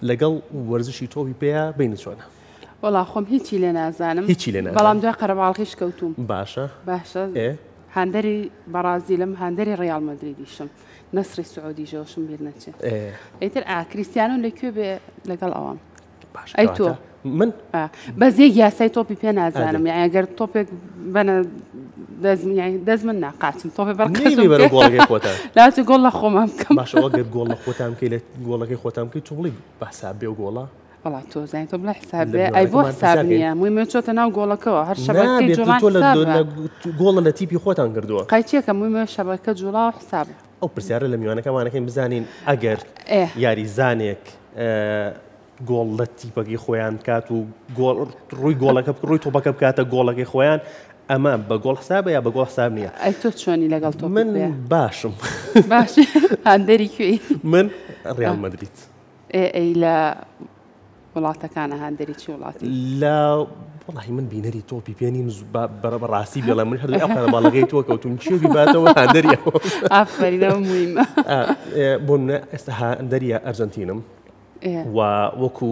لەگەڵ وەرزشی تۆپی پێیا بینت چۆنە؟ وەڵا خۆم هیچی لێ نازانم. هیچی لێ نازانی. بەڵام دوای قەرەباڵغیش کەوتووم. باشە. باشە. ئێ. هاندەری بەڕازیلم، هاندەری ڕیاڵ مەدریدیشم. نەسڕی سعودیشەوەشم بیر نەچێ. ئێ. ئیتر ئا کریستیانۆ لە کوێ بێ لەگەڵ ئەوام. باشە ئەی تۆ؟ کەواتە من؟ ئا بەس یەک یاسای تۆپی پێ نازانم. یانی ئەگەر تۆپێک بەنە دەست من یانی دەست من نا قاچم تۆپێ بەر نەیبەی قاچم بەرەو بکەی. گۆڵەکەی خۆتان. لاچ گۆڵ لە خۆمان بکەم. باشە ئەگەر گۆڵ لە خۆتان بکەی لە گۆڵەکەی خۆتان بکەی تۆ بڵێی بە حساب بێ و گۆڵە؟ وەڵا تۆ زانی تۆ بڵێ حساب لە بێ ئەی بۆ میوانەکەمان حساب پرسیار کەین. نییە مووی چۆتە ناو گۆڵەکەوە هەر شەبەکەی نابێت جوڵان تۆ لە حسابە. گۆڵە لە تیپی خۆتان کردووە. قەیچێکە مووی شەبەکە جوڵاوە حسابە. ئەو پرسیارە لە میوانەکەمانەکەین بزانین ئەگەر ئێ. یاریزانێک گۆڵ لە تیپەکەی خۆیان بکات و گۆڵ ڕووی گۆڵەکە ڕووی تۆپەکە بکاتە گۆڵەکەی خۆیان ئەمە بە گۆڵ حسابە یا بە گۆڵ حساب نییە؟ ئەی تۆ چۆنی لەگەڵ تۆپی من پێ؟ باشم. باش هاندەری کوێی؟ من ڕیاڵ مەدرید. ئێ ئەی لە وڵاتەکانە هاندەری چی وڵاتی؟ لە وەڵاهی من بینەری تۆپی پێ نیم بەڕاستی بێڵێم من هەر لە ئەو قەرەباڵغەی تۆ کەوتوم چیە بیباتەوە هاندەری ئەوە. ئافەرین ئەوە موهیمە. بۆ نمونە ئێستا هاندەری ئەرجەنتینم و وەکو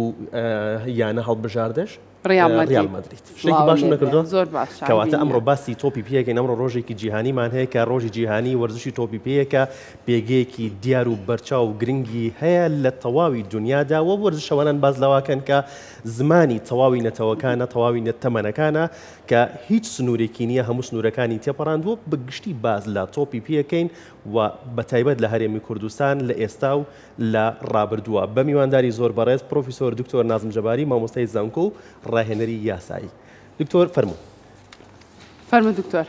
یانە هەڵبژاردەش ڕیاڵ مەدرید. ڕیاڵ مەدرید. شتێکی باشم نەکردووە؟ زۆر باش. کەواتە ئەمڕۆ باسی تۆپی پێیەکەین. ئەمڕۆ ڕۆژێکی جیهانیمان هەیە کە ڕۆژی جیهانی وەرزشی تۆپی پێیەکە، پێگەیەکی دیار و بەرچاو و گرنگی هەیە لە تەواوی دنیادا و وەرزشەوانان باس لەواکەن کە زمانی تەواوی نەتەوەکانە، تەواوی تەمەنەکانە کە هیچ سنوورێکی نییە، هەموو سنوورەکانی تێپەڕاندووە. بە گشتی باس لە تۆپی پێیەکەین و بە تایبەت لە هەرێمی کوردستان لە ئێستا و لە ڕابردووە. بە میوانداری زۆر بەڕێز پرۆفیسۆر دکتۆر نازم جەباری مامۆستای زانکۆ و ڕاهێنەری یاسایی. دکتۆر فەرموو. فەرموو دکتۆر.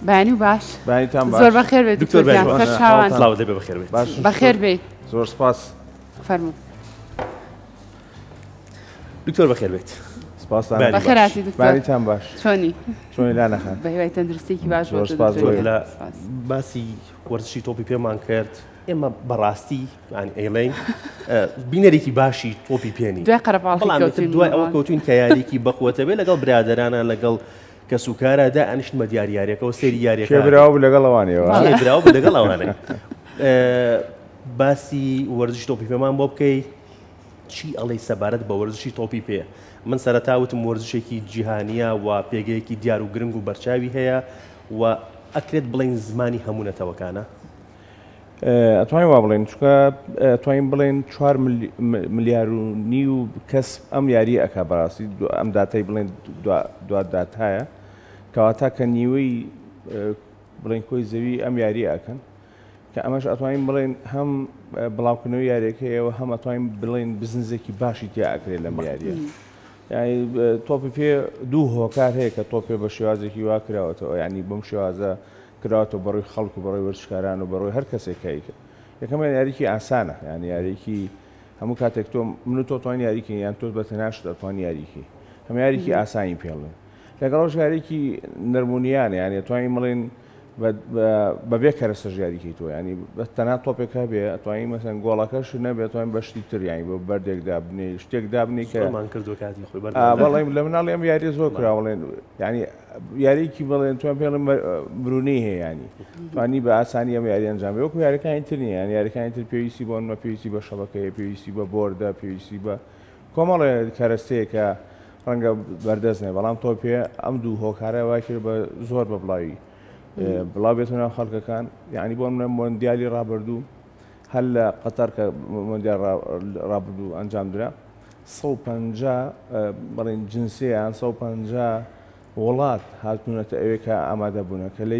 بەیانی و باش. بەیانیتان باش. زۆر بەخێر بێت دکتۆر دکتۆر گیان بەیانی سەر چاوان. سڵاوت لێبێ بەخێر بێیت. باش. بەخێر بێیت. زۆر سپاس. فەرموو. دکتۆر بەخێر بێیت. سپاستان. بەیانی باش. بەخێر هاتی دکتۆر. بەیانیتان باش. چۆنی؟ چۆنی لانە خان؟ بە هیوای تەندروستیەکی باش بۆ زۆر تۆ سپاس دکتۆر بۆ گیان. لە سپاس. باسی وەرزشی تۆپی پێمان کرد. ئێمە بەڕاستی یانی ئەیڵێین بینەرێکی باشی تۆپی پێ نین. دوای قەرەباڵغی بەڵام ئیتر کەوتوین دوای ئەوە بۆمان. کەوتوین کە یاریکی بەقوەتە بێ لەگەڵ برادەرانە لەگەڵ کەسوکارا دائەنیشتمە دیار یاریەکەوە سەیری یاریەکە کێ براوە بوو لەگەڵ ئەوانەیەوە؟ کێ براوە بوو لەگەڵ ئەوانەی. باسی وەرزشی تۆپی پێمان بۆ بکەی چی ئەڵێی سەبارەت بە وەرزشی تۆپی پێ؟ من سەرەتا وتم وەرزشێکی جیهانییە و پێگەیەکی دیار و گرنگ و بەرچاوی هەیە و ئەکرێت بڵێین زمانی هەموو نەتەوەکانە؟ ئەتوانین وا بڵێین چونکە ئەتوانین بڵێین 4 ملیار و نیو کەس ئەم یاریە ئەکا بەڕاستی ئەم داتای بڵێن دوا داتایە کەواتە کە نیوەی بڵێن کۆی زەوی ئەم یاریە ئەکەن کە ئەمەش ئەتوانین بڵێن هەم بڵاوکردنەوەی یاریەکەیەوە هەم ئەتوانین بڵێن بزنزێکی باشی تیا ئەکرێت لەم یاریە. یعنی تۆپی پێ دوو هۆکار هەیە کە تۆپێ بە شێوازێکی وا کراوەتەوە یعنی بەم شێوازە کراوەتەوە بەڕووی خەڵک و بەڕووی وەرزشکاران و بەڕووی هەر کەسێک کە ئەیکرد. یەکەمیان یاریی ئاسانە، یانی یاریی هەموو کاتێک تۆ من و تۆ توانین یاری کەین یان تۆ بە تەناشت ئەتوانی یاری کەی. هەم یاریی ئاسانی پێڵێن. لەگەڵ ئەوش یاریی نەرمونیانە، یانی ئەتوانین بڵێن بەبێ کەرەسەش یاری کەی تۆ، یانی بە تەنها تۆپێک هەبێ ئەتوانی مەسەن گۆڵەکەش نەبێ ئەتوانین بە شتی تر، یانی بە بەردێک دابنێ، شتێک دابنێ کە زۆرمان کردووە کاتی خۆی بەردەوام. بەڵێ لە مناڵی ئەم یاریە زۆر کرا بڵێن یانی یاریکی بڵێن توان پێڵم مرونەی هەیە ینی توانی بە ئاسانی ئەم یاری ئەنجام بێ وەکو یاریەکانی تر نییە یانی یاریەکانی تر پێویستی بۆ نمە پێویستی بە شەبەکەیە پێویستی بە بۆردە پێویستی بە کۆمەڵێ کەرەستەیە کە ڕەنگە بەردەست نێ بەڵام تۆ پێ ئەم دوو هۆکارە وای کرد بە زۆر بە بڵاوی بڵاو بێتە ناو خەڵکەکان یعنی بۆ منە مۆندیالی ڕابردوو هەر لە قەتەر کە مۆندیال ڕابردوو ئەنجام درا 150 بڵێن جنسیان 150 وڵات هاتوونەتە ئەوێ کە ئامادە بوونە کە لە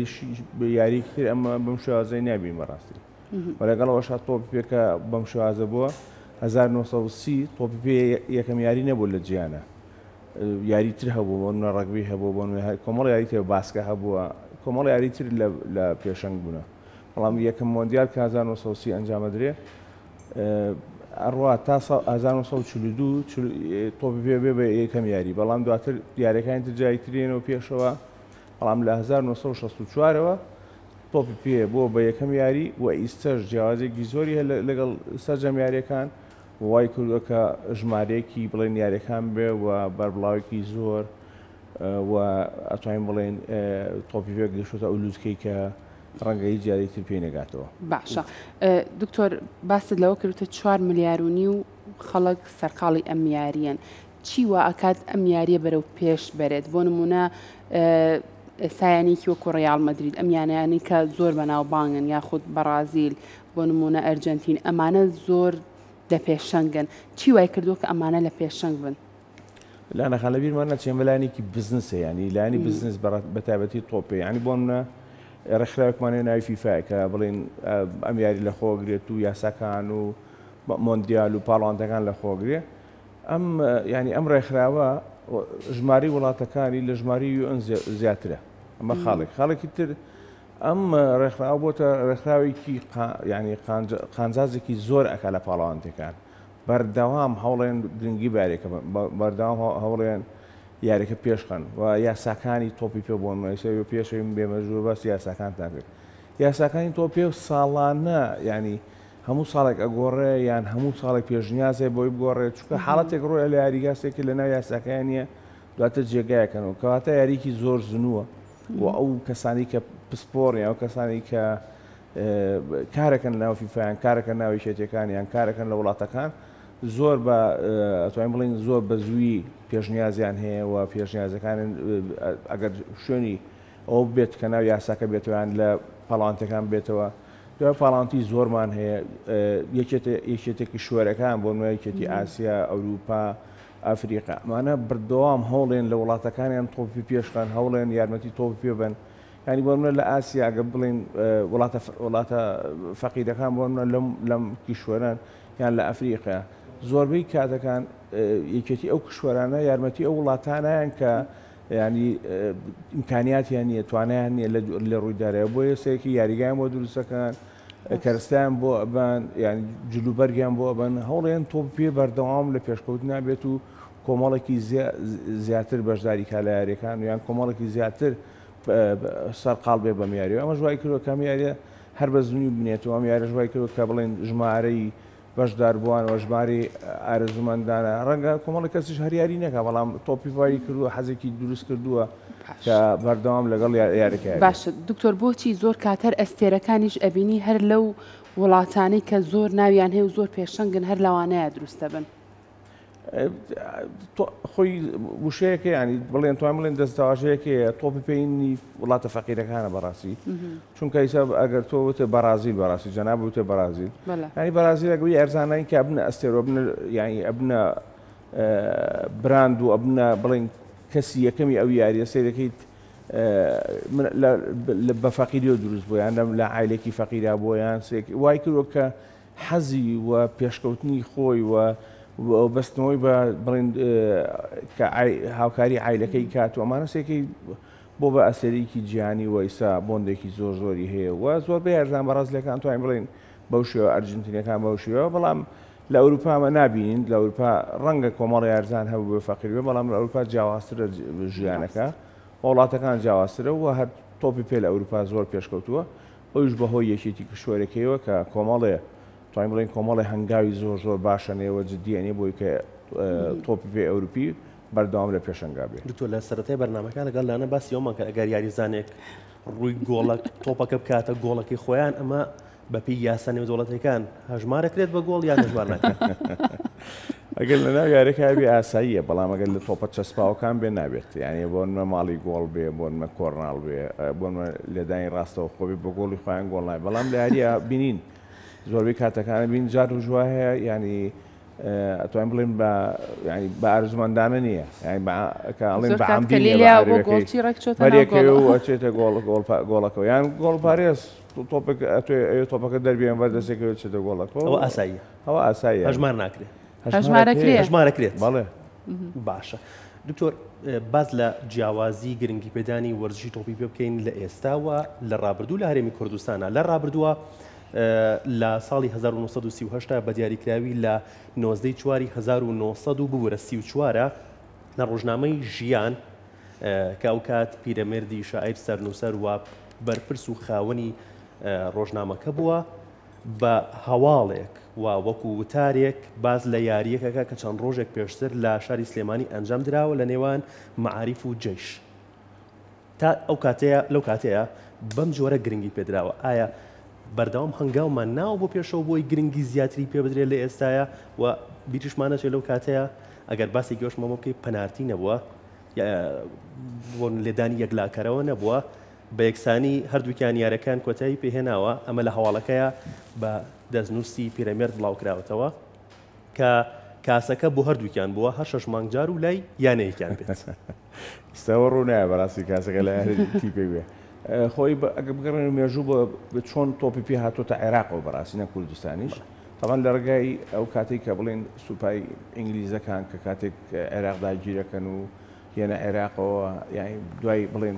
یارییەکی تر ئەمە بەم شێوازەی نابین بەڕاستی و لەگەڵ ئەوەشا تۆپی پێ کە بەم شێوازە بووە 1930 تۆپی پێ یەکەم یاری نەبوو لە جیهانە یاری تر هەبوو بۆ نمونە ڕەگبی هەبوو بۆ نمونە کۆمەڵ یاری تر باسکە هەبووە کۆمەڵ یاری تر لە پێشەنگ بوونە بەڵام یەکەم مۆندیال کە 1930 ئەنجامەدرێ ئەڕوا تا ساڵ 1942 تۆپی پێ بێ بە یەکەم یاری بەڵام دواتر یاریەکانی تر جاری ترێنەوە پێشەوە بەڵام لە 1964ەوە تۆپی پێ بووە بە یەکەم یاری و ئیستەش جیاوازێکی زۆری هەیە لەگەڵ سەرجەم یاریەکان وای کردووە کە ژمارەیەکی بڵێن یاریەکان بێ و بەربڵاوێکی زۆر و ئەتوانین بڵێن تۆپی پێ گەشتۆتە ئەو لوتکەی کە ڕەنگە هیچ یاریی تر پێی نەگاتەوە. باشە دکتۆر باست لەوە کرد وتت چوار ملیار و نیو خەڵک سەرقاڵی ئەم یارییەن چی وا ئەکات ئەم یارییە بەرەو پێش بەرێت بۆ نمونە ئێستا یانەیەکی وەکو ڕیاڵ مەدرید ئەم یانەیانەی کە زۆر بەناوبانگن یاخود بەڕازیل بۆ نمونە ئەرجەنتین ئەمانە زۆر لە پێشەنگن چی وای کردووە کە ئەمانە لە پێشەنگ بن؟ لانە خان لەبیرمان نەچێ ئەمە لایەنێکی بزنسە یانی لایەنی بزنس بە تایبەتی تۆپێ یانی بۆ منە ڕێکخراوێکمان هەیە ناوی فیفایە کە بڵین ئەم یاری لە خۆگرێت و یاساکان و مۆندیال و پاڵوانتەکان لە خۆگرێ ئەم ینی ئەم ڕێکخراوە ژماری وڵاتەکانی لە ژماری یوئن زیاترە ئەمە خاڵێک خاڵێکی تر ئەم ڕێکخراوە بۆتە ڕێکخراوێکی ینی قانجازێکی زۆر ئەک لە پاڵەوانتەکان بەردەوام هەوڵێن گرنگی بە یاریەکە بەن، بەردەوام هەوڵێن یاریەکە پێشخەن و یاساکانی تۆپی پێ بۆ نمونە ئێستا پێش ئەوەی من بێمە ژوور باسی یاساکانتان کرد یاساکانی تۆپی پێ ساڵانە یانی هەموو ساڵێک ئەگۆڕێ یان هەموو ساڵێک پێشنیازێ بۆی بگۆڕێ چونکە حاڵەتێک ڕۆیە لە یاریگا سێکی لەناو یاساکەیان نییە دواتر جێگایەکەنەوە کەواتە یاریکی زۆر زنووە و ئەو کەسانی کە پسپۆڕ یان ئەو کەسانی کە کارەکەن لەناو فیفا یان کارەکەن ناو یەکێتیەکان یان کارەکەن لە وڵاتەکان زۆر بە ئەتوانین بڵین زۆر بە زووی پێشنیازیان هەیە و پێشنیازەکان ئەگەر شوێنی ئەو بێت کە ناو یاساکە بێتەوەیان لە پاڵانتەکان بێتەوە دوای پاڵانتی زۆرمان هەیە یەکێتێکی شوەرەکان بۆ نوێ یەکێتی ئاسیا ئەوروپا ئەفریقا ئەمانە بردەوام هەوڵێن لە وڵاتەکانیان تۆپی پێشخان هەوڵێن یارمەتی تۆپی پێ بن یانی بۆ نمونە لە ئاسیا گەر بڵێین وڵاتە وڵاتە فەقیرەکان بۆ نمونە لەم لەم کیشوەران یان لە ئەفریقیا زۆربەی کاتەکان یەکێتی ئەو کشوەرانە یارمەتی ئەو وڵاتانیان کە ینی ئیمکانیاتیان نییە توانیان نییە لە ڕووی دارایە بۆ یەسێکی یاریگایان بۆ دروستەکان کەرستیان بۆ ئەبان یان جلوبەرگیان بۆ ئەبەن هەوڵێن تۆپ پێ بەردەوام لە پێشکەوت نابێت و کۆمەڵێکی زیاتر بەشداری کا لە یاریەکان یان کۆمەڵێکی زیاتر سەرقاڵ بێ بەم یاریەوە ئەمەش وای کردووە کە ئەم یاریە هەر بە زووی بنێتەوە ئەم یاریەش وای کردووە کە بڵێن ژمارەی بەشداربووان و ژمارەی ئارەزوومەندانە ڕەنگە کۆمەڵی کەسیش هەر یاری نەکا بەڵام تۆپی وای کردووە حەزێکی دروست کردووە کە بەردەوام لەگەڵ یاریەکە یاری. باشە دکتۆر بۆچی زۆر کات هەر ئەستێرەکانیش ئەبینی هەر لەو وڵاتانەی کە زۆر ناویان هەیە و زۆر پێشەنگن هەر لەوانەیە دروست دەبن؟ خۆی وشەیەکە ینی بڵێن توان بڵێن دەستەواژەیەکەیە تۆپی پێینی وڵاتە فەقیرەکانە بەڕاستی چونکە ئیسا ئەگەر تۆ وتە بەڕازیل بەڕاستی جەناب وتە بەڕازیل ینی بەڕازیل ئەگەی ئەرزانانی کە ئەبنە ئەستێرۆ بنە ینی ئەبنە براند و ئەبنە بڵێن کەسی یەکەمی ئەو یاریە سەیرەکەیت بە فەقیریەوە دروست بوو یان لە عیلێکی فەقیرا بۆ یان سێک وای کردوە کە حەزی و پێشکەوتنی خۆی و بەستنەوەی بە بڵێن کە هاوکاری عایلەکەی کات و ئەمانە سێکەی بۆ بە ئەسەرێکی جیهانی و ئیسا بۆندێکی زۆر زۆری هەیە و زۆر بە یارزان بەڕازلەکان توانین بڵێن بەو شێوە ئەرجنتینەکان بەو شێوە بەڵام لە ئەوروپا ئەمە نابینین لە ئەوروپا ڕەنگە کۆمەڵی یارزان هەبوو بە فەقیر بێ بەڵام لە ئەوروپا جیاوازترە ژیانەکە وڵاتەکان جیاوازترە و هەر تۆپی پێ لە ئەوروپا زۆر پێشکەوتووە ئەویش بەهۆی یەکێتی کشوەرەکەیەوە کە کۆمەڵێ توانین بڵێین کۆمەڵێ هەنگاوی زۆر زۆر باشە نێوە جدی ئەنێ بۆی کە تۆپی پێی ئەوروپی بەردەوام لە پێشەنگا بێ. دکتۆر لە سەرەتای بەرنامەکە لەگەڵ لانە باسی ئەومان کرد ئەگەر یاریزانێک ڕووی گۆڵە تۆپەکە بکاتە گۆڵەکەی خۆیان ئەمە بەپێی یاسا نێودەوڵەتیەکان هەژمارەکرێت بە گۆڵ یان هەژمار ناکرێت؟ ئەگەر لە ناو یاریەکە بێ ئاساییە بەڵام ئەگەر لە تۆپە چەسپاوەکان بێ نابێت یعنی بۆ نمە ماڵی گۆڵ بێ بۆ نمە کۆرناڵ بێ بۆ نمە لێدانی ڕاستەوە خۆ بێ بە گۆڵی خۆیان گۆڵ نابێ بەڵام لە یاریە بینین زۆربەی کاتەکان بین جار و ژوا هەیە یعنی ئەتوانین بڵێن بە یعنی بە ئارزومەندانە نییە یعنی بە کە ئەڵێن بە عەمدی نییە بە عەرەبەکەی بەرێکەوە و ئەچێتە گۆڵ گۆڵ گۆڵەکەوە یان گۆڵپارێز تۆپێک ئەتوێ تۆپەکە دەربێن بەر دەستێکەوە چێتە گۆڵەکەوە ئەوە ئاساییە ئەوە ئاساییە هەژمار ناکرێت. هەژمارەکرێ. هەژمارەکرێت. بەڵێ. باشە دکتۆر باس لە جیاوازی گرنگی پێدانی وەرزشی تۆپی پێ بکەین لە ئێستاوە لە ڕابردوو لە هەرێمی کوردستانە لە ڕابردووە لە ساڵی 1938 بە دیاریکراوی لە 19 چواری 1900 ببورە 34 لە ڕۆژنامەی ژیان کە ئەو کات پیرەمێردی شاعیر سەرنووسەر و بەرپرس و خاوەنی ڕۆژنامەکە بووە بە هەواڵێک و وەکو وتارێک باس لە یارییەکەکە کە چەند ڕۆژێک پێشتر لە شاری سلێمانی ئەنجام دراوە لە نێوان مەعاریف و جەیش. تا ئەو کاتەیە لەو کاتەیە بەم جۆرە گرنگی پێدراوە، ئایا بەردەوام هەنگاومان ناوە بۆ پێشەوە بۆی گرنگی زیاتری پێ بدرێت لە ئێستایا و بیریشمان نەچێت لەو کاتەیە ئەگەر باسێکی ئەوشمان بۆ بکەی پەنارتی نەبووە بۆ لێدانی یەکلاکەرەوە نەبووە بە یەکسانی هەردووکیان یارەکان کۆتایی پێهێناوە ئەمە لە هەواڵەکەیە بە دەستنووسی پیرەمێرد بڵاوکراوەتەوە کە کاسەکە بۆ هەردووکیان بووە هەر شەش مانگ جار و لای یانەیەکیان بێت. ئیستا ڕوونایە بەڕاستی کاسەکە لە تیپێک بێ خۆی ئەگە بگەڕێن مێژوو بۆ چۆن تۆپی پێ هاتۆتە عێراقەوە بەڕاستی نە کوردستانیش تەبعەن لە ڕێگای ئەو کاتێک کە بڵێن سوپای ئینگلیزەکان کە کاتێک عێراق داگیرەکەن و یەنە عێراقەوە یانی دوای بڵێن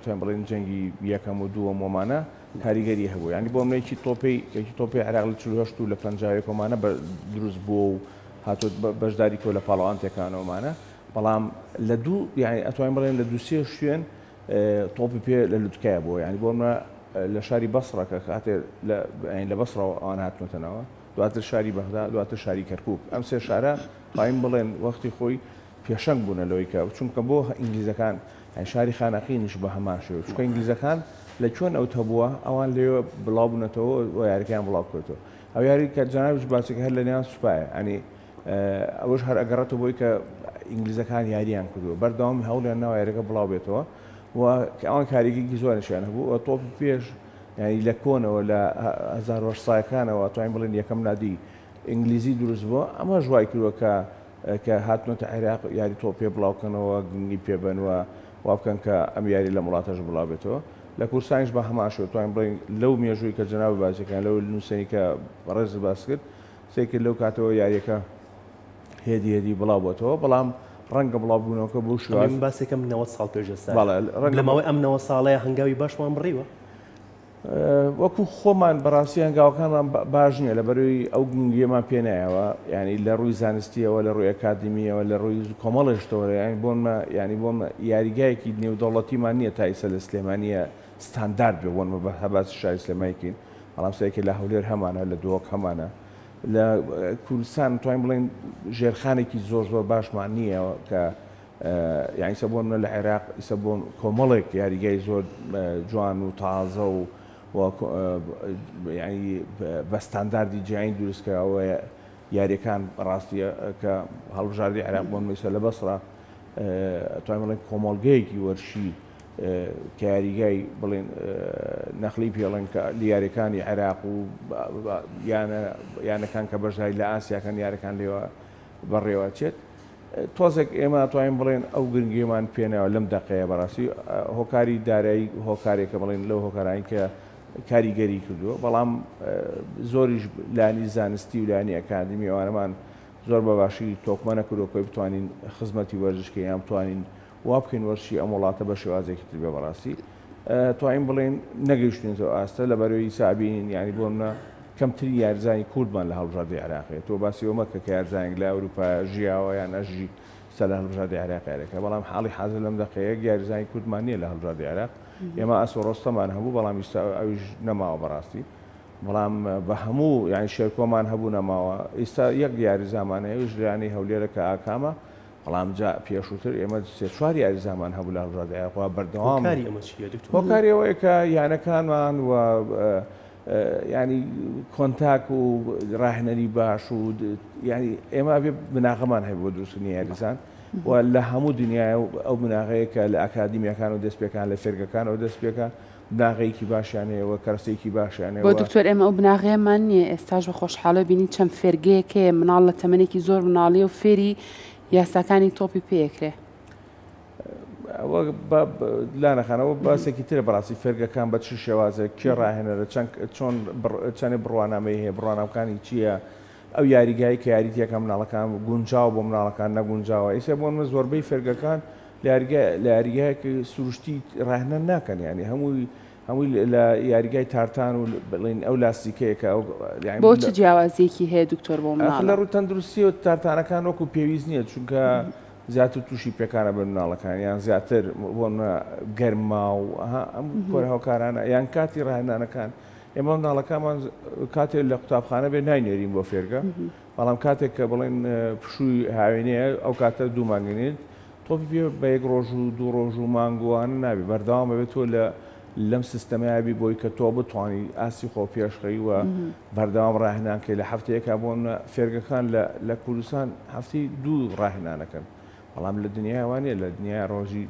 توان بڵێن جەنگی یەکەم و دووەم ومانە کاریگەری هەبوو یانی بۆ منێکی تۆپی یەکی تۆپی عێراق لە 48 و لە 51 ومانە بە دروست بووە و هاتۆ بەشداری کۆ لە پاڵەوانتێکانەوەمانە بەڵام لە دوو یانی ئەتوانین بڵێن لە دوو سێ شوێن تۆپی پێ لە لوتکایە بووە یانی بۆ منە لە شاری بەسڕە کە کاتێ لە بەسڕەوە ئەوان هاتنەتەنەوە دواتر شاری بەغدا دواتر شاری کەرکوک ئەم سێ شارە تواین بڵێن وەختی خۆی پێشەنگ بوونە لەوەی کە چونکە بۆ ئینگلیزەکان یانی شاری خانەقینیش بە هەمان شێوە چونکە ئینگلیزەکان لە کوێن ئەوت هەبووە ئەوان لەوێ بڵاو بوونەتەوە و یاریەکەیان بڵاو کردەوە ئەو یاری کە جەنابیش باسێک هەر لە نێوان سوپایە ینی ئەوەش هەر ئەگەڕێتەوە بۆی کە ئینگلیزەکان یاریان کردووە بەردەوام هەوڵیان ناوە یاریەکە بڵاو بێتەوە و ئەوان کاریگەری زۆرشیان هەبوو و تۆپی پێش یانی لە کۆنەوە لە 1800 ەکانەوە توانین بڵێن یەکەم نادی ئینگلیزی دروست بووە ئەمەش وای کردووە کە کە هاتنەتە عێراق یاری تۆپ پێ بڵاوکەنەوە گرنگی پێ بەن و وا بکەن کە ئەم یاری لەم وڵاتەش بڵاو بێتەوە لە کوردستانیش بە هەمان شێوە توانین بڵێین لەو مێژووی کە جەنابت باسیکان لەو نووسەی کە بەڕێزت باس کرد سەیر کرد لەو کاتەوە یاریەکە هێدی هێدی بڵاو بۆتەوە بەڵام ڕەنگە بڵاو بوونەوەکە بۆ شێواز من باسێکم 90 ساڵ پێش ئێستا بەڵێ ڕەنگە لە ماوەی ئەم 90 ساڵەیە هەنگاوی باشمان بڕیوە؟ وەکو خۆمان بەڕاستی هەنگاوەکانمان باش نییە لە بەروی ئەو گرنگیەمان پێ نایەوە ینی لە ڕووی زانستیەوە لە ڕووی ئەکادیمیەوە لە ڕووی کۆمەڵێشتەوە ینی بۆنمە ینی بۆم یاریگایەکی نێودەوڵەتیمان نییە تا ئیسە لە سلێمانیە ستاندارد بێ بۆنمە بە هەباسی شاری سلێمانیکین بەڵام سەیرکە لە هەولێر هەمانە لە دهۆک هەمانە لە کوردستان توانین بڵێن ژێرخانێکی زۆر زۆر باشمان نییە کە یانی ئیسە بۆ منە لە عێراق ئیسە بۆ کۆمەڵێک یاریگای زۆر جوان و تازە و ینی بە ستانداردی جیهانی دروستکراوە یاریەکان ڕاستی کە هەڵبژاردی عێراق بۆ میسە لە بەسرا توانین بڵێن کۆمەڵگەیەکی وەرشی کە یاریگای بڵێن نەخلی پێڵێن کە لە یاریەکانی عێراق و یانەکان کە بەشداری لە ئاسیاکان یاریەکان لێوە بەڕێوەچێت تۆزێک ئێمە ئەتوانین بڵێن ئەو گرنگیەمان پێناوە لەم دەقەیە بەڕاستی هۆکاری دارایی هۆکارێکە بڵێن لەو هۆکارانی کە کاریگەری کردووە بەڵام زۆریش لانی زانستی و لانی ئەکادمی ئەوانەمان زۆر بە باشی تۆکمە نەکردووە کۆی بتوانین خزمەتی وەرزشکەین یان بتوانین وا بکەین وەرزشی ئەم وڵاتە بە شێوازێکی تر بێ بەڕاستی توانین بڵێن نەگەیشتوینەتەوە ئاستە لە بەرەوەی سابین یعنی بۆ منە کەمترین یاریزانی کوردمان لە هەڵبژاردەی عێراق هەیە تۆ باسی ئەوە مەکە کە یاریزانێک لە ئەوروپا ژیاوە یان ئەژی سە لە هەڵبژاردەی عێراق یاریەکە بەڵام حاڵی حازر لەم دەقەیە یەک یاریزانی کوردمان نییە لە هەڵبژاردەی عێراق ئێمە ئاسۆ ڕۆستەمان هەبوو بەڵام ئیستا ئەویش نەماوە بەڕاستی بەڵام بە هەموو یانی شێرکۆمان هەبوو نەماوە ئیستا یەک یاریزانمان هەیە ئەویش لە یانەی هەولێرە کە ئاکامە بەڵام جا پێشووتر ئێمە سێ چوار یاریزانمان هەبوو لە هەڵبژاردەی عێراق و بەردەوام هۆکاری ئەمە چییە دکتۆر؟ هۆکاری ئەوەیە کە یانەکانمان و ینی کۆنتاک و ڕاهێنەری باش و ینی ئێمە ئەبێ بناغەمان هەیە بۆ دروستکردنی یاریزان و لە هەموو دنیای ئەو بناغەیە کە لە ئەکادیمیەکان و دەست پێکان لە فێرگەکانەوە دەست پێکە بناغەیەکی باشیان هەیە و کەرەسەیەکی باشیان هەیە بۆ دکتۆر ئێمە ئەو بناغەیەمان نییە ئێستاش بە خۆشحاڵی بینین چەند فێرگەیەک هەیە مناڵ لە تەمەنێکی زۆر مناڵیە و فێری یاساکانی تۆپی پێ ئەکرێ. ئەوە لانە خان ئەوە باسێکی ترە بەڕاستی فێرگەکان بە چ شێوازێک کێ ڕاهێنەرە چەند چۆن چەندێ بڕوانامەی هەیە بڕوانامەکانی چییە ئەو یاریگای کە یاری تێکە مناڵەکان گونجاو بۆ مناڵەکان نەگونجاوە ئیسە بۆ من زۆربەی فێرگەکان لە یاریگا لە یاریگایەکی سروشتی ڕاهێنان ناکەن یانی هەمووی هەمووی لە یاریگای تارتان و بڵین ئەو لاستیکەیە کە ئەو یانی بۆ چ جیاوازیەکی هەیە دکتۆر بۆ ئاخر لە مناڵە؟ ڕووی تەندروستیەوە تارتانەکان وەکو پێویست نییە چونکە زیاتر تووشی پێکانە بن مناڵەکان یان زیاتر بۆ نمونە گەرما و ها ئەم کۆرە هۆکارانە یان کاتی ڕاهێنانەکان ئێمە مناڵەکانمان کاتێ لە قوتابخانە بێ ناینێرین بۆ فێرگە بەڵام کاتێک کە بڵێن پشووی هاوینەیە ئەو کاتە دوو مانگێنێت تۆپی پێ بە یەک ڕۆژ و دوو ڕۆژ و مانگ و ئەوانە نابێ، بەردەوام ئەبێ تۆ لە لەم سیستەمەیا بی بۆی کە تۆ بتوانی ئاستی خۆ پێشخەی و بەردەوام ڕاهێنان کەی لە هەفتەیەکا بۆ نمونە فێرگەکان لە لە کوردستان هەفتەی دوو ڕاهێنانەکەن بەڵام لە دنیای وا نییە لە دنیای ڕۆژی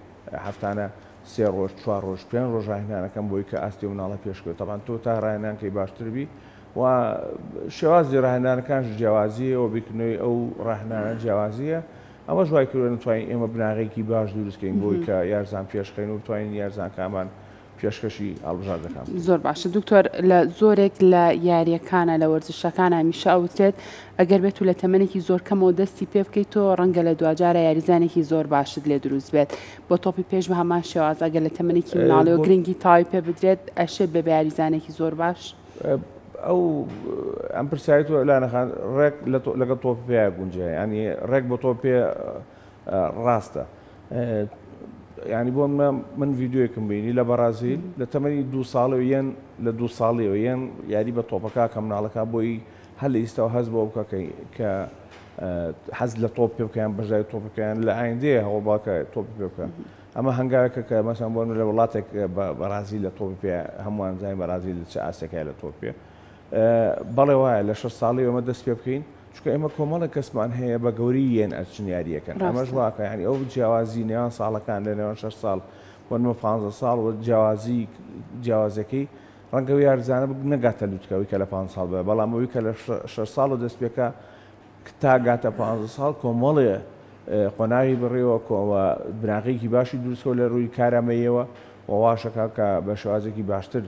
هەفتانە سێ ڕۆژ چوار ڕۆژ پێنج ڕۆژ ڕاهێنانەکەم بۆی کە ئاستی مناڵە پێشکەوێت تەبعەن تۆ تا ڕاهێنان کەی باشتر بی و شێوازی ڕاهێنانەکانش جیاوازییە و بیرکردنەوەی ئەو ڕاهێنانە جیاوازییە ئەمەش وای کردووە نەتوانین ئێمە بناغەیەکی باش دروست کەین بۆی کە یارزان پێشخەین و بتوانین یارزانکانمان پێشکەشی هەڵبژاردەکان بکەین. زۆر باشە دکتۆر لە زۆرێک لە یاریەکانە لە وەرزشەکانە هەمیشە ئەوترێت ئەگەر بێت و لە تەمەنێکی زۆر کەمەوە دەستی پێ بکەیت تۆ ڕەنگە لە دواجارە یاریزانێکی زۆر باشت لێ دروست بێت بۆ تۆپی پێش بە هەمان شێواز ئەگەر لە تەمەنێکی مناڵیەوە گرنگی تەواوی پێ بدرێت ئەشێ بێ بە یاریزانێکی زۆر باش؟ ئەو ئەم پرسیاری تۆ لانە خان ڕێک لەگەڵ تۆپی پێ گونجێ ینی ڕێک بۆ تۆ پێ ڕاستە ینی بۆ منە من ڤیددیوەکم بینی لە بەڕازیل لە تەمەنی دو ساڵەوە یەن لە دو ساڵیەوە یەن یاری بە تۆپەکە کە مناڵەکە بۆی هەر لە ئیستاوە هەست بۆ بکە کە حەز لە تۆپ پێ بکەیان بەشداری تۆپەکەیان لە ئایندەیە هەوڵ باکە تۆپی پێ بکە ئەمە هەنگاوێکە کە مەسەن بۆ لە وڵاتێک بەڕازیل لە تۆپی پێ هەمووان زانین بەڕازیل لە چ ئاستێکای لە تۆپی پێ بەڵێ وایە لە شەش ساڵی ئێمە دەست پێ بکەین چونکە ئێمە کۆمەڵێک کەسمان هەیە بە گەوری یەن ئەچن یاریەکەن ئەمەش واکە یعنی ئەو جیاوازی نێوان ساڵەکان لە نێوان شەش ساڵ بۆ نمە پ ساڵ و جیاوازی جیاوازەکەی ڕەنگە یارزانە نەگاتە لوتکەوەی کە لە پ ساڵ بە بەڵام ئەوی کە لە شەش ساڵ و دەست پێکە تا گاتە پانزە ساڵ کۆمەڵێ قۆناغی بڕیوە کۆوە بناغەیەکی باشی دروستکەوە لە ڕووی کارامەییەوە و واشەکا کە بە شێوازێکی باشتر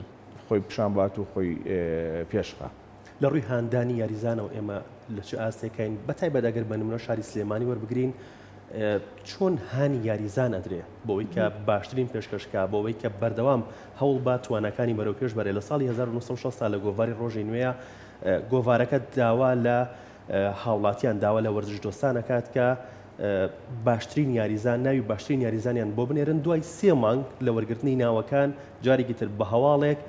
خۆی پیشان بات و خۆی پێشخا. لە ڕووی هاندانی یاریزانەوە ئێمە لە چ ئاستێکین بە تایبەت ئەگەر بە نمونە شاری سلێمانی وەربگرین چۆن هانی یاریزان ئەدرێ بۆ ئەوەی کە باشترین پێشکەش کا بۆ ئەوەی کە بەردەوام هەوڵ با تواناکانی بەرەو پێش بەرێ لە ساڵی 1960 لە گۆڤاری ڕۆژی نوێیە گۆڤارەکە داوا لە هاوڵاتیان داوا لە وەرزش دۆستان ئەکات کە باشترین یاریزان ناوی باشترین یاریزانیان بۆ بنێرن دوای سێ مانگ لە وەرگرتنی ناوەکان جارێکی تر بە هەواڵێک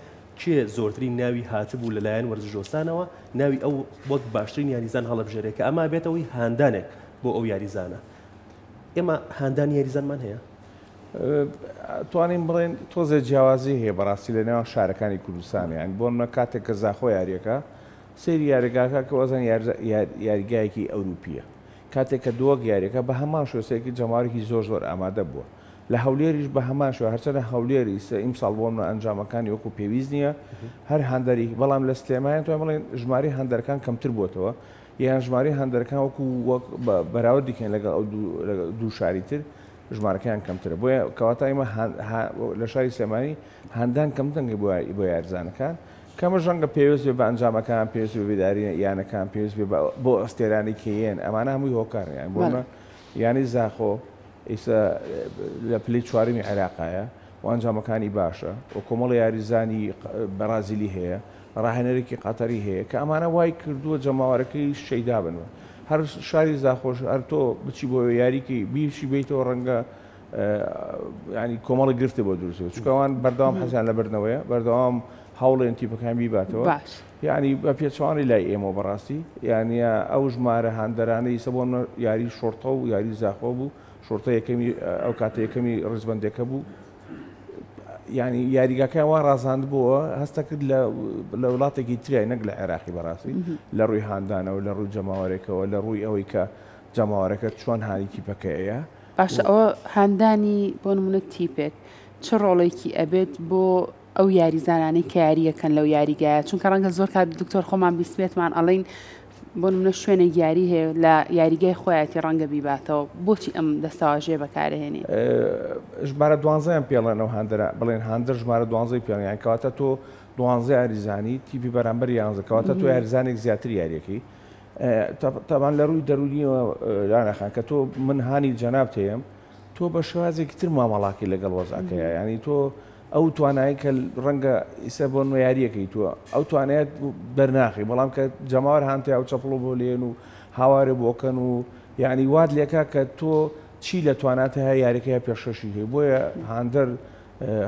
کێ زۆرترین ناوی هاتبوو لەلایەن وەرزشدۆستانەوە ناوی ئەو وەک باشترین یاریزان هەڵبژێرێ کە ئەمە بێتەوەی هاندانێک بۆ ئەو یاریزانە ئێمە هاندانی یاریزانمان هەیە؟ توانین بڵێن تۆزێ جیاوازی هەیە بەڕاستی لە نێوان شارەکانی کوردستان یان بۆ منە کاتێک کە زاخۆ یاریەکە سەیری یاریگاکە کە وەزان یاریگایەکی ئەوروپیە کاتێک کە دووەک یاریەکە بە هەمان شۆسەیەکی جەماوەرێکی زۆر زۆر ئامادە بووە لە هەولێریش بە هەمان شێوە هەرچەندە هەولێر ئیستا ئیمساڵ بۆ منە ئەنجامەکانی وەکو پێویست نییە هەر هاندەری بەڵام لە سلێمانی توانین بڵێن ژمارەی هاندەرەکان کەمتر بووەتەوە یان ژمارەی هاندەرەکان وەکو وەک بەراوردی کەین لەگەڵ ئەو دوو شاری تر ژمارەکەیان کەمترە بۆیە کەواتە ئێمە لە شاری سلێمانی هاندان کەم دەنگە بۆ یارزانەکان کەمەش ڕەنگە پێویست بێ بە ئەنجامەکان پێویست بێ بێداری یانەکان پێویست بێ بۆ ئەستێرانی کێیەن ئەمانە هەمووی هۆکارن یان بۆ یانەی زاخۆ ئیستا لە پلەی چوارەمی عێراقایە و ئەنجامەکانی باشە و کۆمەڵە یاریزانی بەرازیلی هەیە، ڕاهێنەرێکی قەتەری هەیە کە ئەمانە وای کردووە جەماوەرەکەی شەیدا بن. هەر شاری زاخۆش هەر تۆ بچی بۆ یاریکەی بیرشی بیتەوە ڕەنگە ینی کۆمەڵی گرفتی بۆ دروست بێت چونکە ئەوان بەردەوام حەزیان لە بردنەوەیە بەردەوام هەوڵێن تیپەکان بیباتەوە باش یعنی بە پێچەوانەی لای ئێمەوە بەڕاستی یعنی ئەو ژمارە هاندەرانەی ئیسە بۆ یاری شۆڕتە و یاری زاخۆ بوو شۆڕتە یەکەمی ئەو کاتە یەکەمی ڕیزبەندەکە بوو یعنی یاریگاکەیان وا ڕازاند بووە هەستە کرد لە لە وڵاتێکی تریای نەک لە عێراقی بەڕاستی لە ڕووی هاندانەوە لە ڕووی جەماوەرێکەوە لە ڕووی ئەوەی کە جەماوەرەکە چۆن هانی تیپەکەیە باشە ئەوە هاندانی بۆ نمونە تیپێک چ ڕۆڵێکی ئەبێت بۆ ئەو یاریزانانەی کە یارییەکەن لەو یاریگایە چونکە ڕەنگە زۆر کات دکتۆر خۆمان بیستبێتمان ئەڵێین بۆ نمونە شوێنێک یاری هەیە لە یاریگای خۆیەتی ڕەنگە بیباتەوە بۆچی ئەم دەستەواژەیە بەکارهێنین؟ ژمارە دوانزەیان پێڵێن ئەو هاندەرە بڵێن هاندەر ژمارە دوانزەی پێڵێن یان کەواتە تۆ دوانزە یاریزانی تیپی بەرامبەر یانزە کەواتە تۆ یاریزانێک زیاتر یاریەکەی تەبان لە ڕووی دەروونیەوە لانا خان کە تۆ من هانی جەناب تێم تۆ بە شێوازێکی تر مامەڵاکەی لەگەڵ وەزعەکەیە یانی تۆ ئەو توانایی کە ڕەنگە ئیسە بۆ نمە یاریەکەی تۆ ئەو توانایەت دەرناخی بەڵام کە جەماوەر هانتیا و چەپڵ بۆ لێن و هاوارێ بۆکەن و یعنی وات لێکا کە تۆ چی لە توانات هەیە یاریەکەی پێشکەشی هەیە بۆیە هاندەر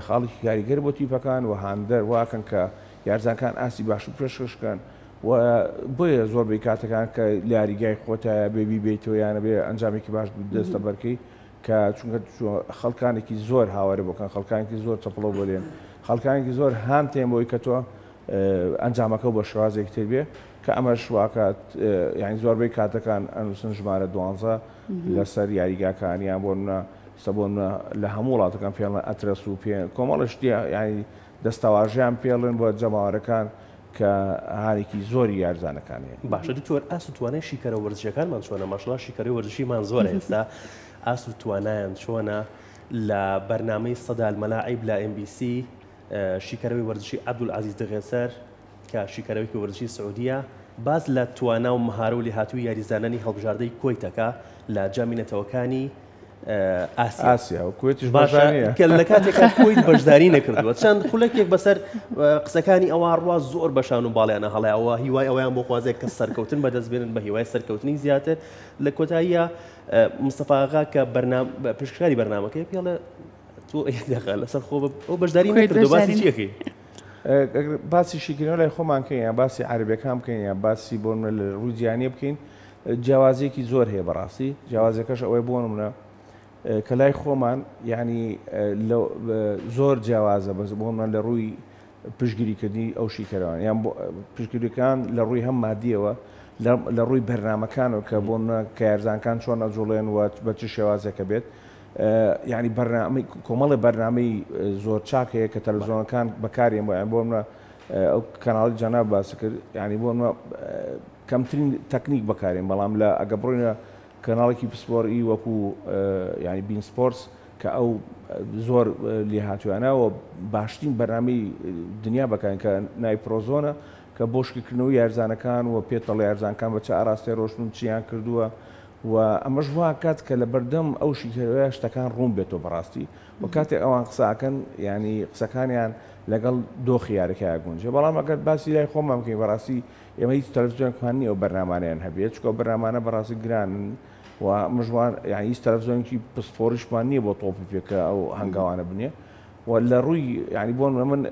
خاڵێکی کاریگەر بۆ تیپەکان و هاندەر واکەن کە یارزانکان ئاستی باش پێشکەشکەن و بۆیە زۆربەی کاتەکان کە لە یاریگای خۆتایە بێ بیبەیتەوە یانە بێ ئەنجامێکی باش دەستەبەرکەی. کە چونکە خەڵکانێکی زۆر هاوارە بۆکەن خەڵکانێکی زۆر چەپڵە بۆ لێن خەڵکانێکی زۆر هان تێن بۆی کە تۆ ئەنجامەکە بە شێوازێک تر بێ کە ئەمەش واکات یعنی زۆربەی کاتەکان ئەنووسن ژمارە دوانزە لەسەر یاریگاکان یان بۆ منە سەبۆن لە هەموو وڵاتەکان پێڵە ئەترەس و پێ کۆمەڵە شتی یعنی دەستەواژەیان پێڵێن بۆ جەماوەرەکان کە هانێکی زۆری یارزانەکان هەیە. باشە دکتۆر ئاست و توانای شیکەرە وەرزشیەکانمان چۆنە ماشەڵا شیکەرەی وەرزشیمان زۆرە ئێستا ئاست و توانایان چۆنە لە بەرنامەی صدى الملاعب لە ئێم بی سی شیکەرەوەی وەرزشی عەبدولعەزیز دغێسەر کە شیکەرەوەیەکی وەرزشی سعودیە باس لە توانا و مەهارە و لێهاتووی یاریزانانی هەڵبژاردەی کوەیتەکە لە جامی نەتەوەکانی ئاسیا ئاسیا و کوێتیش باشە کە لە کاتێکا کوەیت بەشداری نەکردووە چەند خولەکێک بەسەر قسەکانی ئەوە ڕوا زۆر بەشان و باڵیانە هەڵیاوە هیوای ئەویان بۆ خوازێک کە سەرکەوتن بەدەست بێنن بە هیوای سەرکەوتنی زیاتر لە کۆتاییە مستەفاغا کە بەرنام پشکاری بەرنامەکەی پێڵێ تۆ دەخە لەسەر خۆ ئەو بەشداری نەکردو باسی چیەکەی باسی شیکردنەوە لای خۆمان بکەین یان باسی عەرەبەکان بکەین یان باسی بۆ لە ڕووی جیهانیە بکەین جیاوازیەکی زۆر هەیە بەڕاستی جیاوازەکەش ئەوەی بۆ نمونە کە لای خۆمان یعنی زۆر جیاوازە بەس بۆ من لە ڕووی پشگیریکردنی ئەو شیکەرەوان یان پشگیریەکان لە ڕووی هەم مادیەوە لە ڕووی بەرنمەکانەوە کە بۆ کە یارزانکان چۆن ئەجوڵێن و بە چ شێوازێکە بێت یعنی بەرنامەی کۆمەڵی بەرنامەی زۆر چاک هەیە کە تەلەڤزیۆنەکان بەکارێن بۆ یان بۆ منە ئەو کەناڵی جەناب باس کرد یعنی بۆ منە کەمترین تەکنیک بەکارێن بەڵام لە ئەگە بڕۆینە کەناڵێکی پسپۆڕی وەکو یعنی بین سپۆرتس کە ئەو زۆر لێهاتویانە و باشترین بەرنامەی دنیا بەکارن کە ناوی پرۆزۆنە کە بۆ شکردنەوەی یارزانەکان و پێتەڵ یارزانکان بە چ ئاراستەی ڕۆشتن و چیان کردووە و ئەمەش واکات کە لەبەردەم ئەو شیکەرەوەیە شتەکان ڕوون بێتەوە بەڕاستی و کاتێک ئەوان قسە ئەکەن یانی قسەکانیان لەگەڵ دۆخی یاریەکە ئەگونجێ بەڵام ئەگەر باسی لای خۆمان بکەین بەڕاستی ئێمە هیچ تەلەفزیۆنێکمان نییە ئەو بەرنامانەیان هەبێت چونکە ئەو بەرنامانە بەڕاستی گرانن و مژوان یان هیچ تەلەفزیۆنێکی پسپۆڕیشمان نییە بۆ تۆپی پێ کە ئەو هەنگاوانە بنێ و لە ڕووی یعنی بۆ من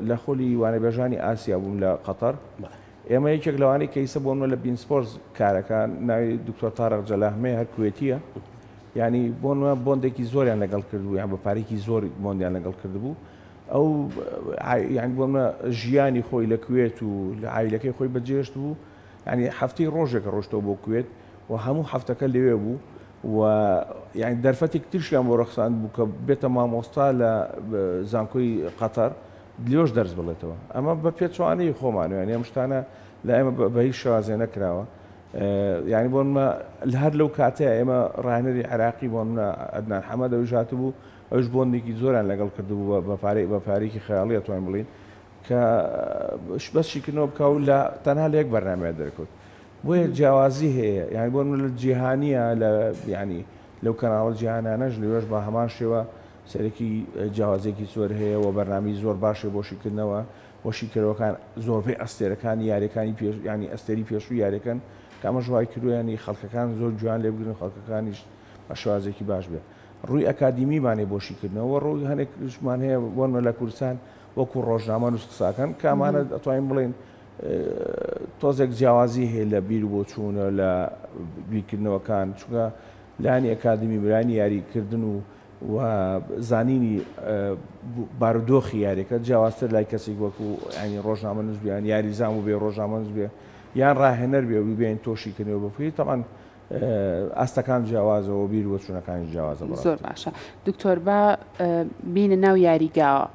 لە خولی وانەبێژانی ئاسیا بووم لە قەتەر ئێمە یەکێک لەوانەی کە ئیسە بۆ منە لە بین سپۆرتس کارەکە ناوی دکتۆر تارق جەلاهمەیە هەر کوێتیە یعنی بۆ نمە بۆندێکی زۆریان لەگەڵ کردبوو یان بە پارێکی زۆر بۆندیان لەگەڵ کردبوو ئەو یعنی بۆ منە ژیانی خۆی لە کوێت و لە عیلەکەی خۆی بەجێشت بوو یعنی هەفتەی ڕۆژێکە ڕۆشتەوە بۆ کوێت و هەموو هەفتەکە لەوێ بوو و یعنی دەرفەتێک ترشیان بۆ ڕەخساند بوو کە بێتە مامۆستا لە زانکۆی قەتەر لێش دەرس بڵێتەوە ئەمە بە پێچەوانەی خۆمان یانی ئەم شتانە لە ئێمە بە هیچ شێوازێ نەکراوە یانی بۆ منە لە هەر لەو کاتەیە ئێمە ڕاهێنەری عێراقی بۆ منە عەدنان حەمەد ئەویش هاتبوو ئەوش بۆندێکی زۆریان لەگەڵ کردبوو بە پارەی بە پارێکی خەیاڵی ئەتوانین بڵین کە بەس شیکردنەوە بکە و لە تەنها لە یەک بەرنامەیە دەرکەوت بۆیە جیاوازی هەیە یانی بۆ منە لە جیهانیە لە یانی لەو کەناڵە جیهانانەش لەوێش بە هەمان شێوە سەرەکی جیاوازیەکی زۆر هەیە و بەرنامەی زۆر باشە بۆ شیکردنەوە و شیکەرەوەکان زۆربەی ئەستێرەکانی یاریەکانی پێش ینی ئەستێری پێشوو یاریەکەن کە ئەمەش وای کردووە ینی خەڵکەکان زۆر گوێیان لێ بگرن خەڵکەکانیش بە شێوازێکی باش بێ ڕووی ئەکادیمیمان هەیە بۆ شیکردنەوە ڕووی هەنێکشمان هەیە بۆنمە لە کوردستان وەکو ڕۆژنامە نووس قساکەن کە ئەمانە ئەتوانین بڵێین تۆزێک جیاوازی هەیە لە بیر و بۆچوونە لە بیرکردنەوەکان چونکە لایەنی ئەکادیمی لایەنی یاریکردن و و زانینی بارودۆخی یاریەکە جیاوازتر لای کەسێک وەکو ینی ڕۆژنامەنووس بێ یان یاریزان بوو بێ ڕۆژنامەنووس بێ یان ڕاهێنەر بێ و بێن تۆشی کردنەوە بکەیت تەبعەن ئاستەکان جیاوازەوە بیر و چوونەکانی جیاوازە زۆر باشە دکتۆر با بینە ناو یاریگاوە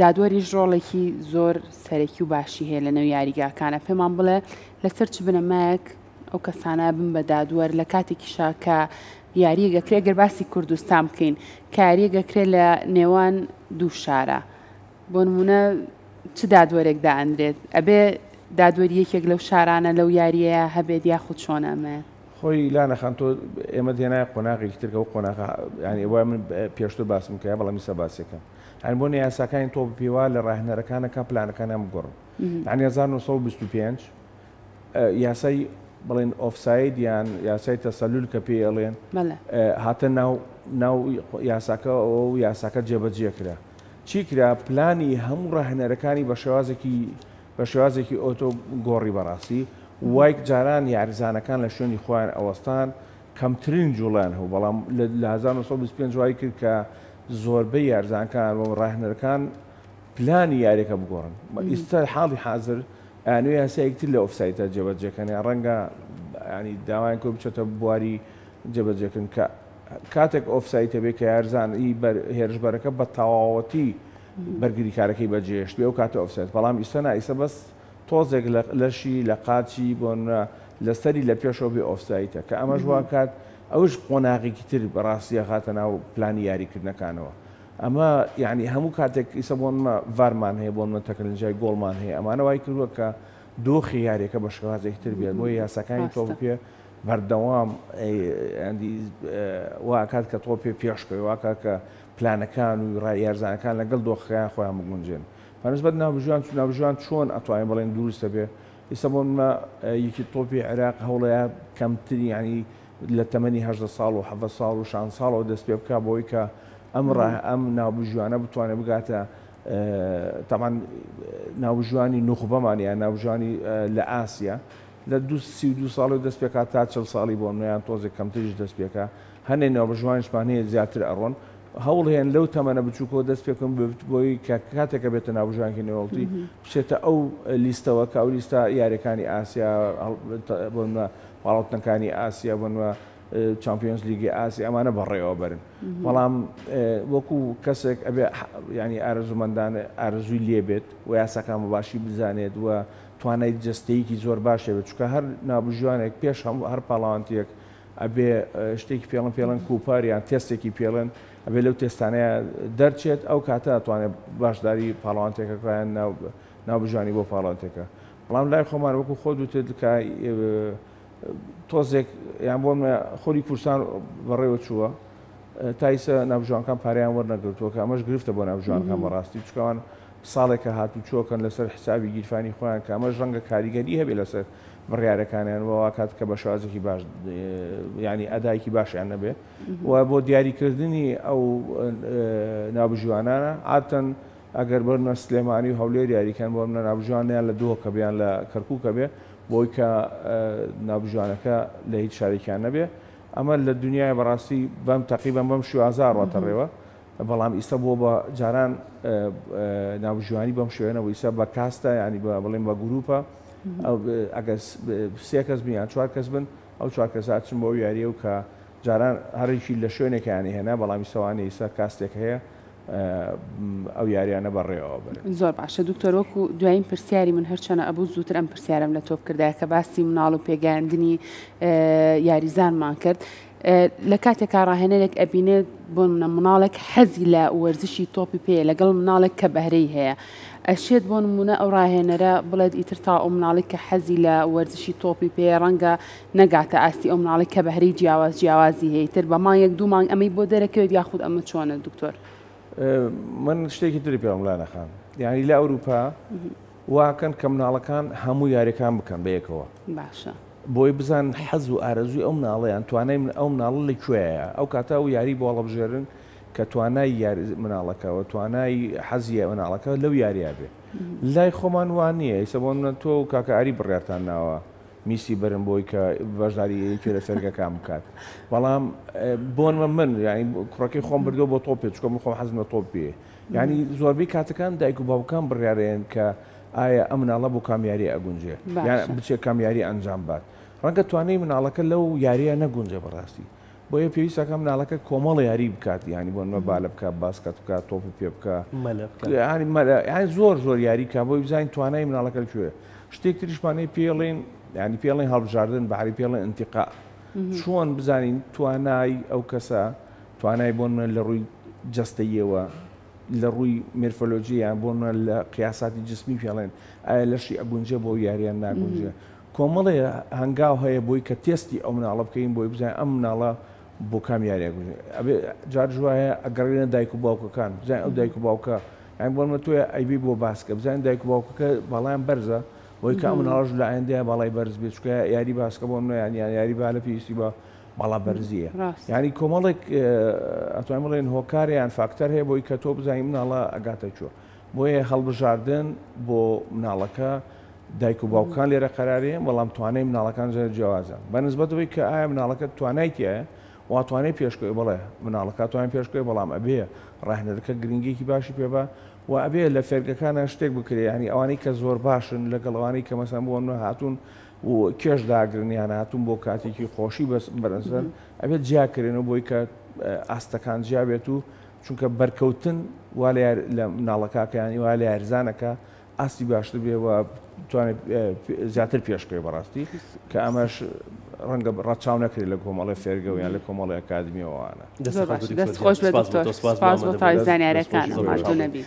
دادوەریش ڕۆڵێکی زۆر سەرەکی و باشی هەیە لە نێو یاریگاکانە پێمان بڵێ لەسەر چ بنەمایەک ئەو کەسانە بن بە دادوەر لە کاتێکیشا کە یارییەک ئەکرێ گەر باسی کوردستان بکەین کە یارییەک ئەکرێ لە نێوان دوو شارە بۆ نمونە چ دادوەرێک دائەنرێت ئەبێ دادوەری یەکێک لەو شارانە لەو یاریەیە هەبێت یاخود چۆن ئەمەیە؟ خۆی لانە خان تۆ ئێمە دێنایە قۆناغێکی تر کە ئەو قۆناغە یانی وای من پێشتر باسم کە بەڵام ئیستا باسیەکەم یانی بۆ یاساکانی تۆپی پێ وا لە ڕاهێنەرەکانەکە پلانەکانیان بگۆڕن یانی 1925 یاسای بڵێن ئۆفساید یان یاسای تەسەلول کە پێی ئەڵێن هاتە ناو ناو یاساکە و یاساکە جێبەجێ کرا چی کرا پلانی هەموو ڕاهێنەرەکانی بە شێوازێکی بە شێوازێکی ئۆتۆ گۆڕی بەڕاستی وایک جاران یاریزانەکان لە شوێنی خۆیان ئەوەستان. کەمترین جوڵیان هەبوو بەڵام لە 1925 وای کرد کە زۆربەی یارزانکان و ڕاهێنەرەکان پلانی یاریەکە بگۆڕن. ئیستا حاڵی حازر ئەیانەوێ یاسایەکی تر لە ئۆفسایدە جێبەجێکەن یان ڕەنگە ینی داوایان کرد بچێتە بواری جێبەجێکردن کە کاتێک ئۆفساید هەبێ کە یارزان ئی بەر هێرشبەرەکە بە تەواوەتی بەرگریکارەکەی بەجێهێشت بێ ئەو کاتە ئۆفساید بەڵام ئیستا نا ئیستا بەس تۆزێک لە لەشی لە قاچی بۆ لەسەری لە پێشەوە بێ ئۆفسایتە کە ئەمەش واکات ئەوش قۆناغێکی تر بەڕاستی ئەخاتە ناو پلانی یاریکردنەکانەوە ئەمە یعنی هەموو کاتێک ئیسە بۆ نمە ڤارمان هەیە بۆ نمە تەکنەلۆژیای گۆڵمان هەیە ئەمانە وای کردووە کە دۆخی یاریەکە بە شێوازێکی تر بێت بۆیە یاساکانی تۆپی پێ بەردەوام واکات کە تۆپێ پێشکەوێ واکات کە پلانەکان و یارزانەکان لەگەڵ دۆخەکەیان خۆیان بگونجێن بەنسبەت ناوبژیوان ناوبژیوان چۆن ئەتوانین بڵێن دروستە بێ ئیستا بۆ منە یەکی تۆپی عێراق هەوڵەیە کەمتر یعنی لە تەمەنی 18 ساڵ و 17 ساڵ و 16 ساڵەوە دەست پێ بکا بۆی کە ئەم ڕا ئەم ناوبژیوانە بتوانێت بگاتە تامان ناوبژیوانی نوخبەمان یان ناوبژیوانی لە ئاسیا لە 32 ساڵی دەست پێکات تا 40 ساڵی بۆ منیان تۆزێک کەمتریش دەست پێکا هەنێ ناوبژیوانیشمان هەیە زیاتر ئەڕۆن هەوڵ هێن لەو تەمەنە بچووکەوە دەست پێ بکەن بۆی کە کاتێکە بێتە ناوبژیوانکی نێوەڵتی بچێتە ئەو لیستەوە کە ئەو لیستە یاریەکانی ئاسیا بۆ نمونە پاڵاوتنەکانی ئاسیا بۆ نمونە چامپیۆنز لیگی ئاسیا ئەمانە بەڕێوە بەرن بەڵام وەکو کەسێک ئەبێ ینی ئارەزوومەندان ئارەزووی لێ بێت و یاساکان بە باشی بزانێت و توانای جەستەیەکی زۆر باشێ بێت چونکە هەر ناوبژیوانێک پێش هەموو هەر پاڵاوانتیەک ئەبێ شتێکی پێڵن پێڵن کوپەر یان تێستێکی پێڵێن ئەبێ لەو تێستانەیە دەرچێت ئەو کاتە ئەتوانێت باشداری پاڵەوانتێکە یان ناوبژانی بۆ پاڵەوانتێکە بەڵام لای خۆمان وەکو خۆت وتت کە تۆزێک یان بۆ خۆری کوردستان بەڕێوە چووە تا ئیسە ناوبژیوانەکان پارەیان وەرنەگرتووە کە ئەمەش گرفتە بۆ ناوبژیوانەکان بەڕاستی چکەوان ساڵێکە هاتوچۆکەن لەسەر حسابی گیرفانی خۆیان کە ئەمەش ڕەنگە کاریگەری هەبێ لەسەر بڕیارەکانیان و واکات کە بە شێوازێکی باش ینی ئەدایکی باشیان نەبێ و بۆ دیاریکردنی ئەو ناوبژیوانانە عادەتەن ئەگەر بەرنە سلێمانی و هەولێر یاریکەن بۆ منە ناوبژیوانیان لە دهۆکە بیان لە کەرکووکە بێ بۆی کە ناوبژیوانەکە لە هیچ شارێکیان نەبێ ئەمە لە دنیای بەڕاستی بەم تەقیبەن بەم شێوازە ڕاتە ڕێوە بەڵام ئیستا بووە بە جاران ناوبژیوانی بەم شێوەیە نەبوو ئیستا بە کاستە یانی بە بڵێن بە گروپە ئەگەر سێ کەس بن یان چوار کەس بن ئەو چوار کەسە ئەچن بۆ ئەو یارییە و کە جاران هەرێکی لە شوێنێکیانی هێنا بەڵام ئیستا وانیە ئیستا کاستێک هەیە ئەو یاریانە بەڕێوە بەرن. زۆر باشە دکتۆر وەکو دوایین پرسیاری من هەرچەنە ئەبوو زووتر ئەم پرسیارەم لە تۆ بکردایە کە باسی مناڵ و پێگەیاندنی یاریزانمان کرد لە کاتێکا ڕاهێنەرێک ئەبینێت بۆ نمونە مناڵێک حەزی لە وەرزشی تۆپی پێیە لەگەڵ مناڵێک کە بەهرەی هەیە ئەشێت بۆ نمونە ئەو ڕاهێنەرە بڵێت ئیتر تا ئەو مناڵی کە حەزی لە وەرزشی تۆپی پێیە ڕەنگە نەگاتە ئاستی ئەو مناڵی کە بەهرەی جیاواز جیاوازی هەیە ئیتر بە مانگێک دوو مانگ ئەمەی بۆ دەرەکەوێت یاخود ئەمە چۆنە دکتۆر؟ من شتێکی تری پێ بڵێم لانە خان یانی لە ئەوروپا واکەن کە مناڵەکان هەموو یاریەکان بکەن بەیەکەوە باشە. بۆی بزانن حەز و ئارەزووی ئەو مناڵە یان توانای ئەو مناڵە لە کوێیە ئەو کاتە ئەو یاری بۆ هەڵەبژێرن کە توانای یاری مناڵەکە و توانای حەزی مناڵەکە لەو یاریە بێ لای خۆمان وان نییە ئیسە بۆ منە تۆ و کاکە ئاری بڕیارتان ناوە میسی بەرن بۆی کە بەشداری یەکێ لە فێرگەکان بکات بەڵام بۆنمە من یعنی کوڕەکەی خۆم بردووە بۆ تۆپێ چونکە من خۆم حەزم لە تۆپ پێ یعنی زۆربەی کاتەکان دایک و باوکان بڕیارێن کە ئایا ئەم مناڵە بۆ کام یاری ئەگونجێ یان بچێ کام یاری ئەنجام بات ڕەنگە توانای مناڵەکە لەو یاریە نەگونجێ بەڕاستی بۆیە پێویستەکە مناڵەکە کۆمەڵ یاری بکات ینی بۆ نمە بالە بکە باسکەت بکات تۆپی پێ بکە ینی مەلە ینی زۆر زۆر یاری کا بۆی بزانین توانای مناڵەکە لەکوێ شتێک تریشمانەی پێڵین ینی پێڵین هەڵبژاردن بەعری پێڵێن انتقا چۆن بزانین توانای ئەو کەسە توانای بۆ لە ڕووی جەستەیەوە لە ڕووی مێرفۆلۆجی یان بۆ نمونە لە قیاساتی جسمی پێڵێن ئایا لەشی ئەگونجێ بۆ یاریان ناگونجێ کۆمەڵێ هەنگاو هەیە بۆی کە تێستی ئەو مناڵە بکەین بۆی بزانین ئەم مناڵە بۆ کام یاری ئەگونجێ ئەبێ جار وایە ئەگەڕێنە دایک و باوکەکان بزانین ئەو دایک و باوکە یان بۆ نمونە تۆ ئەیبی بۆ باسکە بزانین دایک و باوکەکە باڵایان بەرزە بۆی کە ئەم مناڵەش لە ئایندەیە باڵای بەرز بێت چونکە یاری باسکە بۆ نمونە یان یاری بالە پێویستی بە باڵا بەرزیە یانی کۆمەڵێک ئەتوانین بڵێن هۆکار یان فاکتەر هەیە بۆی کە تۆ بزانانی مناڵە ئەگاتە کوێ بۆیە هەڵبژاردن بۆ مناڵەکە دایک و باوکان لێرە قەرارەیە بەڵام توانای مناڵەکان زۆر جیاوازە بە نسبەت ئەوەی کە ئایا مناڵەکە توانای تیایە وا توانای پێشکەوێ بەڵێ مناڵەکە توانای پێشکەوێ بەڵام ئەبێ ڕاهێنەرەکە گرنگیەکی باشی پێ بە و ئەبێ لە فێرگەکانە شتێک بکرێ یانی ئەوانەی کە زۆر باشن لەگەڵ ئەوانەی کە مەسەن بۆ نمونە هاتوون و کێش داگرن یان هاتوون بۆ کاتێکی خۆشی بەس بەرەسەر ئەبێت جیا کرێنەوە بۆی کە ئاستەکان جیا بێت و چونکە بەرکەوتن وا لە مناڵەکەکەیانی وا لە یاریزانەکە ئاستی باشتر بێ و توانێت زیاتر پێشکەوێ بەڕاستی کە ئەمەش ڕەنگە ڕەچاو نەکرێت لە کۆمەڵی فێرگە و یان لە کۆمەڵی ئەکادمیەوەوانە. دەست خۆش بێت دکتۆر، سپاس بۆ تەواوی زانیاریەکان. ماندوو نەبی.